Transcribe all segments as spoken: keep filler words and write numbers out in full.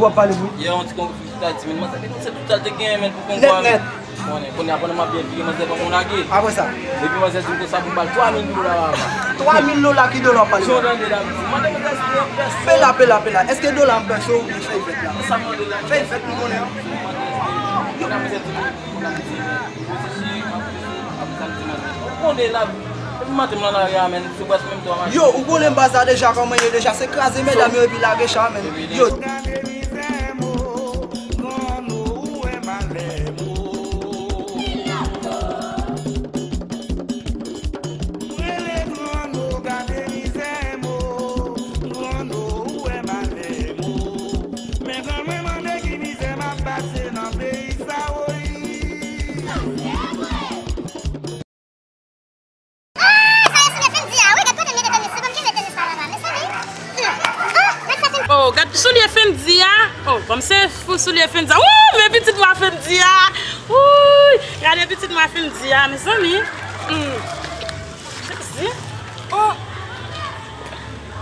W ap pale vre. Yè, yon ti konfizyon, ta di, men manzè te konn se tout sa l te genyen, men pou konn nèt, nèt. Konnen, konnen, pandan m ap byen vire, manzè ban m yon lage. Apre sa? Epi manzè di m konsa pou m ba l twa mil dola la. Twa mil dola, ki dola w ap pale? Jan w tande la, m di, mande manzè si l ap fè. Pela, pela, pela. Èske dola ap bèche w oubyen fèy vèt la? Sa m mande la. Fèy vèt nou konnen. Konnen manzè di m, konnen manzè di m. Ou konnen la, epi maten m nan lari a, men, sou bwès menm tou a mache. Yo, ou konnen baz la deja, kòman ye deja, se kraze medam yo epi lage cha, men. Yo. Men grann mwen mande ki mizè m ap pase nan peyi sa, woy. Ah, sa e soulye Fendi a, wi, gad kote m mete tenis, se kòm ki vle tenis la laba, mezanmi. Hmm. Ah, gad sa Fendi. Oh, gad soulye Fendi a. Oh, kòm se fou soulye Fendi a. Wouy, men pitit mwen Fendi a. Wouy, gade pitit mwen Fendi a, mezanmi. Hmm. Fendi. Oh.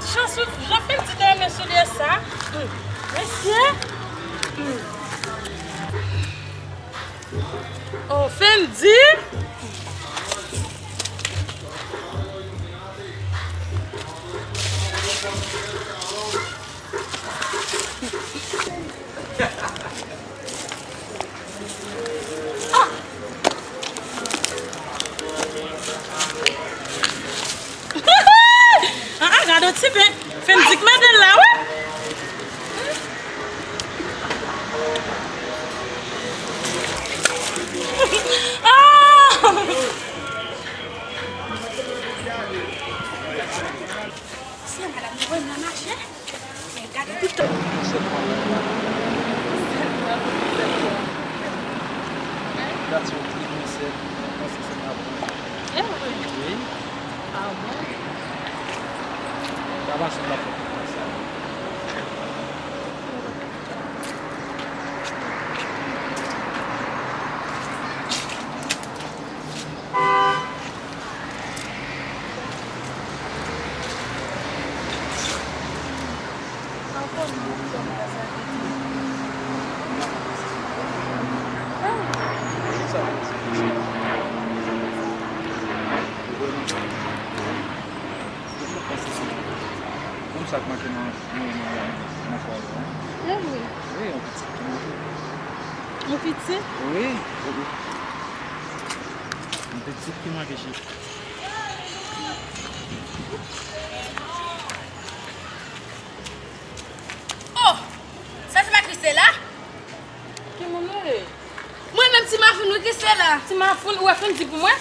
Jan sou, jan Fendi te renmen soulye sa. Hmm. Mesye. Hmm. Oh, Fendi. Ah! Ah, ah, gade yon ti pen. Fendi k mete l la, wi. Ah! Se madanm mwen nan mache. Men gade pito. Gade yon ti misye, mwen panse se madanm. E vre? Wi. Ah bon? Sa pa sanble fè konsa. Menm sa k manke nan, nan, nan, nan fwa yo, wi. E vre? Wi, yon pitit ki manke. Yon pitit? Wi, wi, wi. Yon pitit ki manke, cheri. Oh! Sa se pa Christella? Ki moun ou ye? Mwen menm Ti Mafoun wi, Christella. Ti Mafoun, ou wè Fendi pou mwen?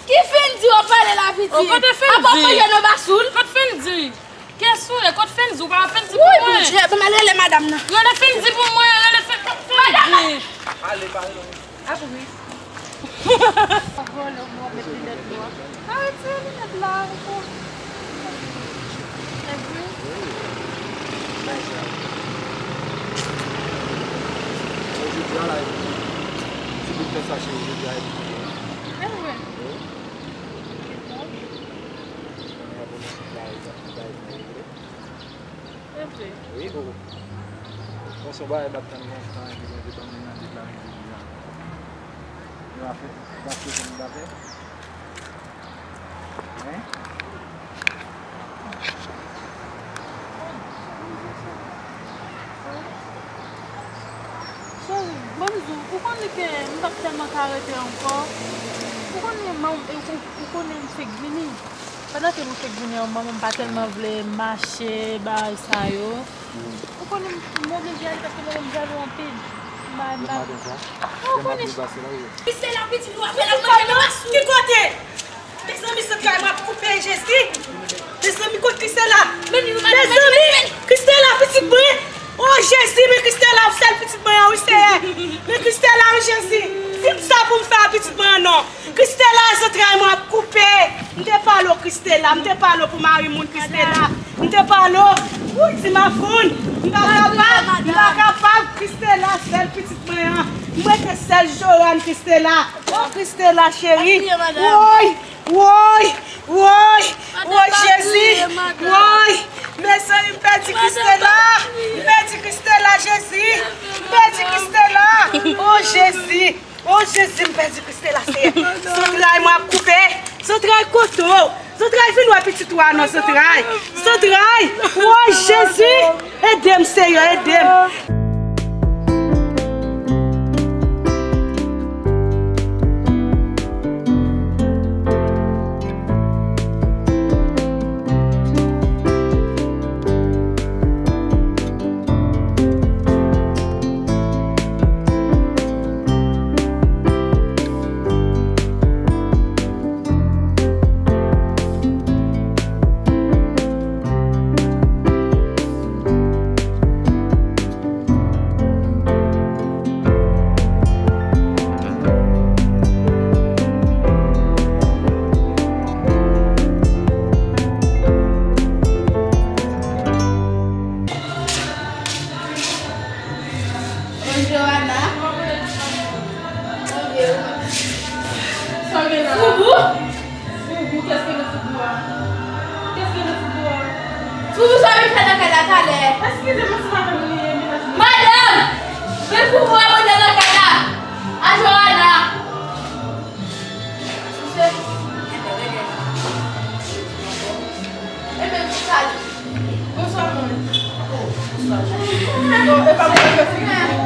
Ki Fendi w ap pale la, pitit? Oh, kote Fendi? Apa w manje nan basoul? Kote Fendi? Kiyès ou ye? Kote Fendi? Ou pa wè Fendi pou mwen? Woy, Bondye, ban m al rele madanm nan. Rele Fendi pou mwen, rele Fe-, Fe-, Fendi. Ale, pale non. Ap ri. Vòlè, mwen met linèt nwa. Arete linèt la ankò. Epi? Jodi a la, ti bout tèt sa cheri, jodi a e pou mwen. E vre? Wi. Mwen abone sou paj la, sou paj mwen, wi. Epi? Wi, koko. Bon, se yon bagay m ap tann lontan, epi Bondye ban mwen nan deklare jodi a. Yo va fè, va fè, va fè. Hein? Cheri, bon, bizou, ou konnen ke m p ap tèlman ka rete ankò. Ou konnen, man, ou, ou, ou konnen m fèk vini. Pandan ke nou fèk vini an, manman m pa tèlman vle mache, bagay sa yo. Ou konnen m oblije ale paske manman m jaloux anpil. M pa, m pa. Ou konnen. Christella, pitit ou ap fè la manje nan basoul. Ki kote? Mezanmi, sot kay mwen ap koupe, Jezi. Mezanmi, kot Christella? Mezanmi, Christella, pitit mwen. Oh, Jezi, men Christella, sèl pitit mwen an, wi, Seyè. Men Christella, wi, Jezi. Di m sa pou m fè a pitit mwen an, non. Christella, zantray mwen ap koupe. M te pale w, Christella. M te pale w pou mari moun, Christella. M te pale w. Woy, Ti Mafoun. M pa kapab. M pa kapab, Christella. Sèl pitit mwen an. Mwen te sèl Joanne, Christella. Oh, Christella, cheri. Woy, woy, woy, woy, Jezi. Woy. Mezanmi, m pèdi Christella. M pèdi Christella, Jezi. Zantray mwen ap koupe. Zantray kote w? Zantray vin wè pitit ou a non, Zantray. Zantray! Woy, Jezi! Ede m, Seyè, ede m. Bonjou, Ana. Bonjou. Sa w gen la? Foubou? Foubou, kès ke nan foubou a? Kès ke nan foubou a? Foubou, sa w vin fè nan kay la talè? Eskize mwen, se madanm li ye, menaj mwen. Madanm! Men foubou a mande nan kay la. A Joana. Sise. Enben, salut. Bonswa, mwen. Bonswa. Bon, e pa mwen ki fè figi pou